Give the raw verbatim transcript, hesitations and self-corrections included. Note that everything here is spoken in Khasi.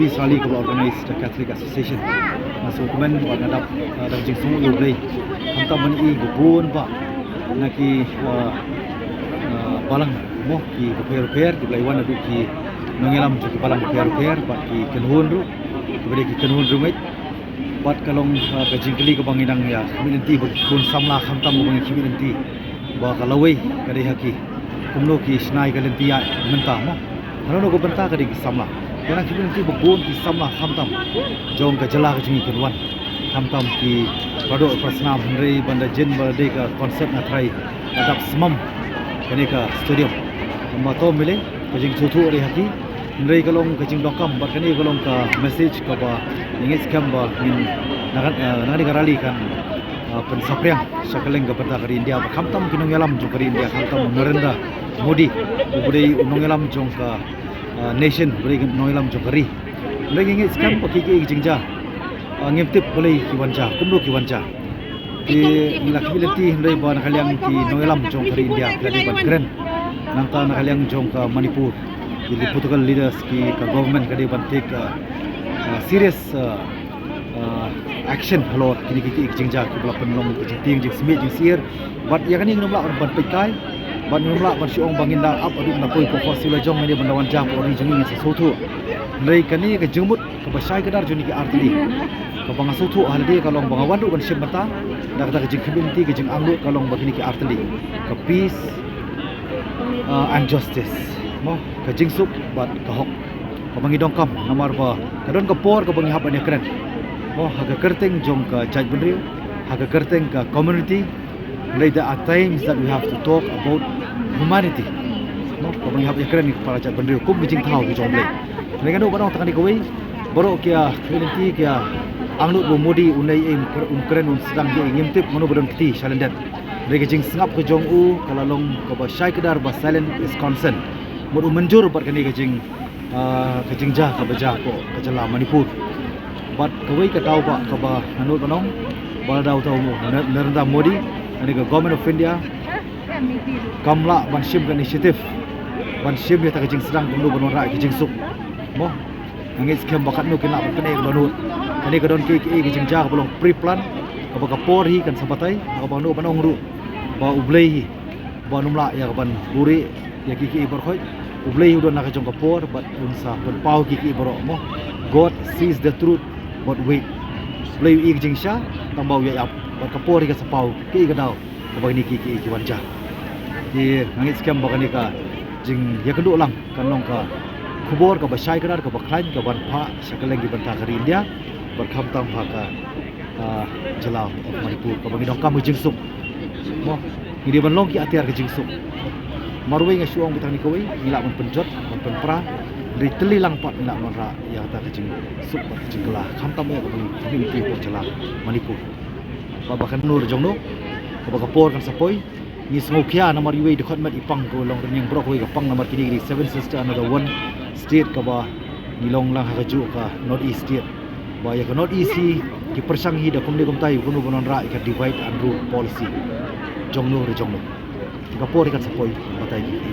Peace rally kaba organize da Catholic Association. Nga sngewkmen bad nga dap, uh, dang jingsngew ïa U Blei. Khamtam ban i ba bun ba na ki, uh, uh, balang mo ki bapher bapher kiba la wan naduh ki nongïalam jong ki balang bapher bapher bad ki kynhun ruh kiba dei ki kynhun rungeit. Bad ka long, uh, ka jingkylli kaba ngi nang ïa khmih lynti ba ki khun samla khamtam ba ngi khmih lynti ba ka lawei ka dei ha ki kumno ki shna ïa ka lynti ïa mynta mo. Hano hano ka bynta ka dei ki samla. Ka nang khmih lynti ba bun ki samla khamtam jong ka jylla ka jong ngi kin wan. Khamtam ki para doh para snam hynrei ban da jin ba dei ka concert nga tharai ka dap smam kane ka stadium. Kumba to mile ka jingsngewthuh dei ha ki hynrei ka long ka jingdonkam bad kane ka long ka message kaba ngi ngeit skhem ba ngin na kan, eh, na kane ka rally kan, eh, pynsaphriang sha kylleng ka bynta ka ri India bad khamtam ki nongïalam jong ka ri India khamtam u Narendra Modi uba dei u nongïalam jong ka, eh, nation uba dei u nongïalam jong ka ri. Hynrei ngi ngeit skhem ba ki ki jingjia, eh, ngim tip balei ki wan jia kumno ki wan jia. Ki ngi la khmih lynti hynrei ba na ka liang ki nongïalam jong ka ri India ki la dei ban kren. Nangta na ka liang jong ka Manipur ki political leaders ki ka government ka dei ban take, uh, uh, serious, uh, uh, action halor kine ki ki jingjia kiba la pynlong ka jingtieng jingsmit jingsyier. Bad ïa kane ngim lah ban peit kai bad ngim lah ban shu ong ba ngin da ap haduh na poi ko ko sila jong ngin ban da wan jia ko ri jong ngi ngin sa sngewthuh. Hynrei kane ka jingmut kaba shai kdar jong kine ki artylli kaba nga sngewthuh ha lade ka long ba nga wan ruh ban shim bynta da kata ka jingkhmih lynti ka jingangnud ka long ba kine ki artylli ka peace, uh, and justice mo ka jingsuk bad ka hok. Kaba ngi donkam namar ba ka don ka por kaba ngi hap ban ïakren mo ha ka kyrteng jong ka jaitbynriew ha ka kyrteng ka community. Hynrei there are times that we have to talk about humanity. No, kaba ngi hap ïakren ïa ki para jaitbynriew kum ki jingthaw ki jong U Blei. Hynrei nga ong ba nang tang kane kawei baroh ki ïa khmih lynti ki ïa angnud ba u Modi un leit, eh, un kren un sdang ïa, eh, ngim tip mano ba don kti sha lyndet. Hynrei ka jingsngap ka jong u ka la long kaba shai kdar ba silent is consent. Mut u mynjur bad kane ka jing ah, ka jingjia kaba jia ko ka jylla Manipur. Bad kawei ka daw ba kaba nga nud ban ong ba daw taw mo Narendra Modi, kane ka Government of India kam lah ban shim ka initiative ban shim ïa ta ka jingsdang kumno ban wanrah ïa ka jingsuk. Mo, nga ngeit skhem ba katno kin lah ban pyni ka dohnud. Kane ka don kiei kiei ka jingjia kaba long pre-plan kaba ka por hi kan sa batai, kaba nga nud ban ong ruh ba U Blei hi ba ym lah ïa ka ban buhrieh ïa kiei kiei baroh. U Blei u don ha ka jong ka por bad un sa pynpaw kiei kiei baroh mo. God sees the truth but wait. U Blei u i ka jingshisha tang ba u ïai ap bad ka por hi ka sa paw kiei ka daw kaba kine kiei kiei ki wan jia. Te nga ngeit skhem ba kane ka jingïakynduh lang kan long ka khubor kaba shai kdar kaba khlaiñ kaban phah sha kylleng ki bynta ka ri India bad khamtam ha ka, ah, jylla of Manipur kaba ngi donkam ka jingsuk. Mo, ngi dei ban long ki atiar ka jingsuk. Marwei nga shu ong ba tang kane kawei ngi lah ban pynjot ban pynpra. Hynrei tylli lang pat ngi lah ban wanrah ïa kata ka jingsuk bad ka jingkylla khamtam ïa kaba ngi, ngi, ngi, ngi, jylla Manipur. Ba, ba kan nur jong no kaba ka por kan sa poi. Ngi sngewkhia namar iwei dkhot met i pang ka long rynïeng baroh kawei ka pang namar kine ki dei seven sister another one state kaba ngi long lang ha kajuh ka North East state. Ba ïa ka North East hi ki pyrshang hi da kumne kumtai kumno ban wanrah ïa ka divide and rule policy. Jong no re jong no. Ka por hi kan sa poi batai ki, ki,